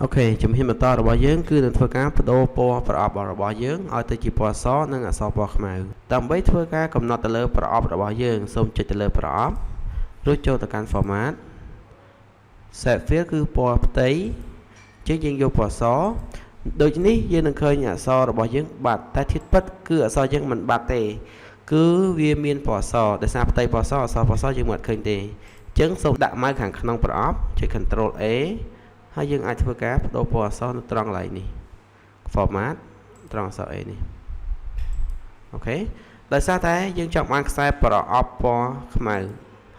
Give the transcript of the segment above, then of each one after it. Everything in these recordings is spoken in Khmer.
OK ជំហានបន្តរបស់យើងគឺនឹងធ្វើការបដូរពណ៌ប្រអប់របស់យើងឲ្យទៅជាពណ៌សនិងអក្សរពណ៌ខ្មៅដើម្បីធ្វើការកំណត់ទៅលើប្រអប់របស់យើងសូមចុចទៅលើប្រអប់រួចចូលទៅកាន់ format shape fill គឺពណ៌ផ្ទៃជាងយើងយកពណ៌សដូចនេះយើងនឹងឃើញអក្សររបស់យើងបាត់តែធាតុពិតគឺអក្សរយើងមិនបាត់ទេគឺវាមានពណ៌សដោយសារផ្ទៃពណ៌សអក្សរពណ៌សយើងមិនឃើញទេអញ្ចឹងសូមដាក់ mouse ខាងក្នុងប្រអប់ចុច Control A ហើយយើងអាចធ្វើការបដូរពណ៌អក្សរនៅត្រង់កន្លែងនេះ format ត្រង់អក្សរ A នេះ OK ដោយសារតែយើងចង់បានខ្សែប្រអប់ពណ៌ខ្មៅ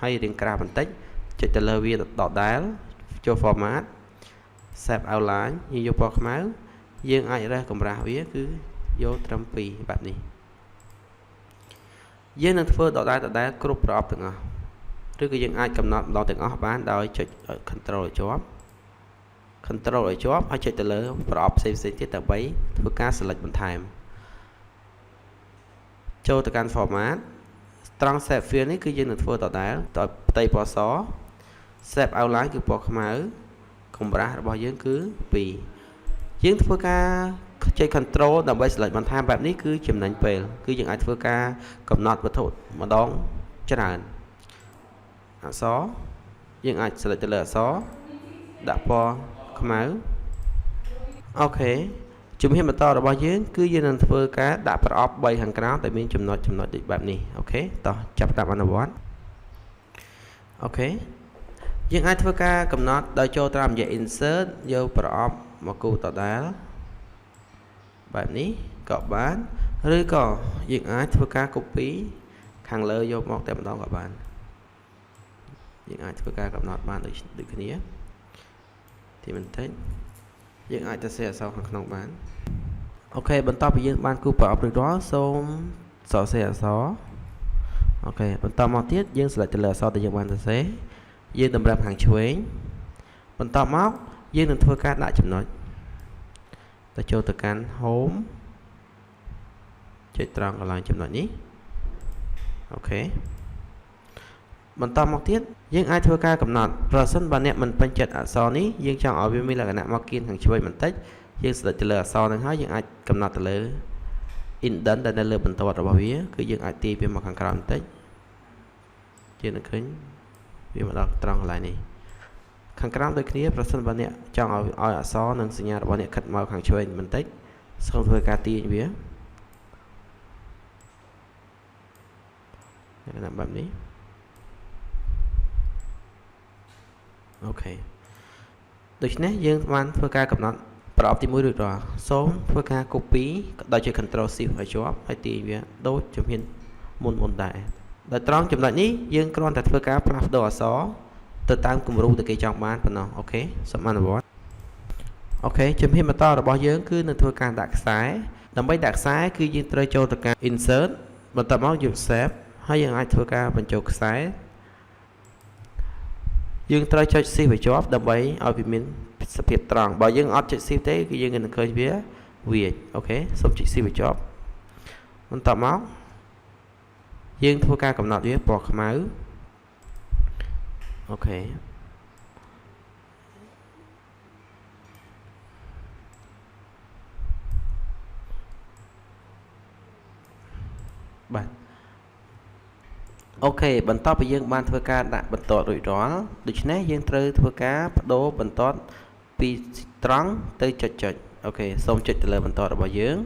ហើយរាងក្រាស់បន្តិចចុចទៅលើវាដដែលចូល format shape outline យើងយកពណ៌ខ្មៅយើងអាចរើសកម្រាស់វាគឺយកត្រឹម2បែបនេះយើងនឹងធ្វើដដែលដដែលគ្រប់ប្រអប់ទាំងអស់ឬក៏យើងអាចកំណត់ម្ដងទាំងអស់បានដោយចុច control ឲ្យជាប់ control ឲ្យជាប់ហើយចុចទៅលើប្រអប់ផ្សេងៗទៀតដើម្បីធ្វើការ select បន្ថែមចូលទៅកាន់ format ត្រង់ shape fill នេះគឺយើងនឹងធ្វើដដែលតផ្ទៃពណ៌ស shape outline គឺពណ៌ខ្មៅកម្រាស់របស់យើងគឺ2យើងធ្វើការចុច control ដើម្បី select បន្ថែមបែបនេះគឺចំណេញពេលគឺយើងអាចធ្វើការកំណត់វត្ថុម្ដងច្រើនអក្សរយើងអាច select ទៅលើអក្សរដាក់ពណ៌ខ្មៅ OK ជំហានបន្តរបស់យើងគឺយើងនឹងធ្វើការដាក់ប្រអប់3ខាងក្រោមដែលមានចំណុចចំណុចដូចបែបនេះ OK តោះចាប់តាមអនុវត្ត OK យើងអាចធ្វើការកំណត់ដោយចូលតាមរយៈ insert យកប្រអប់មកគូដដែលបែបនេះក៏បានឬក៏យើងអាចធ្វើការ copy ខាងលើយកមកតែម្ដងក៏បានយើងអាចធ្វើការកំណត់បានដូចដូចគ្នាទីបន្តិចយើងអាចទៅសេអក្សរខាងក្នុងបាន OK បន្ទាប់ពីយើងបានគូប្រអប់រួចរាល់សូមសរសេរអក្សរ OK បន្តមកទៀតយើង select ទៅលើអក្សរដែលយើងបានសរសេរយើងតម្រាប់ខាងឆ្វេងបន្ទាប់មកយើងនឹងធ្វើការដាក់ចំណុចទៅចូលទៅកាន់ home ចុចត្រង់កន្លែងចំណុចនេះ OK បន្តមកទៀតយើងអាចធ្វើការកំណត់ប្រសិនបើអ្នកមិនពេញចិត្តអក្សរនេះយើងចង់ឲ្យវាមានលក្ខណៈមកគៀនខាងឆ្វេងបន្តិចយើង select ទៅលើអក្សរនឹងហើយយើងអាចកំណត់ទៅលើ indent ដែលនៅលើបន្ទាត់របស់វាគឺយើងអាចទាញវាមកខាងក្រោមបន្តិចយើងនឹងឃើញវាមកដល់ត្រង់កន្លែងនេះខាងក្រោមដូចគ្នាប្រសិនបើអ្នកចង់ឲ្យឲ្យអក្សរនិងសញ្ញារបស់អ្នកខិតមកខាងឆ្វេងបន្តិចសូមធ្វើការទាញវាលក្ខណៈបែបនេះ OK ដូច្នេះយើងបានធ្វើការកំណត់ប្រអប់ទី1រួចរាល់សូមធ្វើការ copy ដោយចុច Control Shift ឲ្យជាប់ហើយទាញវាដូចជំហានមុនមុនដែរដោយត្រង់ចំណុចនេះយើងគ្រាន់តែធ្វើការផ្លាស់ប្ដូរអក្សរទៅតាមគំរូដែលគេចង់បានប៉ុណ្ណោះ OK សូមអនុវត្ត OK ជំហានបន្តរបស់យើងគឺនឹងធ្វើការដាក់ខ្សែដើម្បីដាក់ខ្សែគឺយើងត្រូវចូលទៅការ insert បន្ទាប់មកយក shape ហើយយើងអាចធ្វើការបញ្ចូលខ្សែយើងត្រូវចុច shift ឲ្យជាប់ដើម្បីឲ្យវាមានសភាពត្រង់បើយើងអត់ចុច shift ទេគឺយើងនឹងឃើញវាវាច OK សូមចុច shift ឲ្យជាប់បន្ទាប់មកយើងធ្វើការកំណត់វាពណ៌ខ្មៅ OK បាទ OK បន្ទាប់ពីយើងបានធ្វើការដាក់បន្ទាត់រួចរាល់ដូច្នេះយើងត្រូវធ្វើការបដូរបន្ទាត់ពីត្រង់ទៅចុចចុច OK សូមចុចទៅលើបន្ទាត់របស់យើង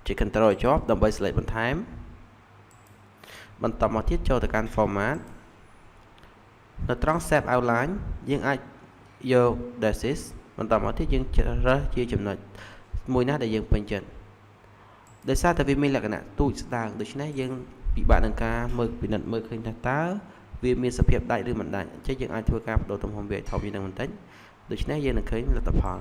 ចុច Control ឲ្យជាប់ដើម្បី select បន្ថែមបន្តមកទៀតចូលទៅកាន់ format នៅត្រង់ shape outline យើងអាចយក dashes បន្តមកទៀតយើងជ្រើសរើសជាចំណុចមួយណាដែលយើងពេញចិត្តដោយសារតែវាមានលក្ខណៈទូចស្ដើងដូច្នេះយើងពិបាកនឹងការមើលពិនិត្យមើលឃើញថាតើវាមានសភាពដាច់ឬមិនដាច់អញ្ចឹងយើងអាចធ្វើការបដូរទំហំវាឲ្យធំជាងនឹងបន្តិចដូច្នេះយើងនឹងឃើញលទ្ធផល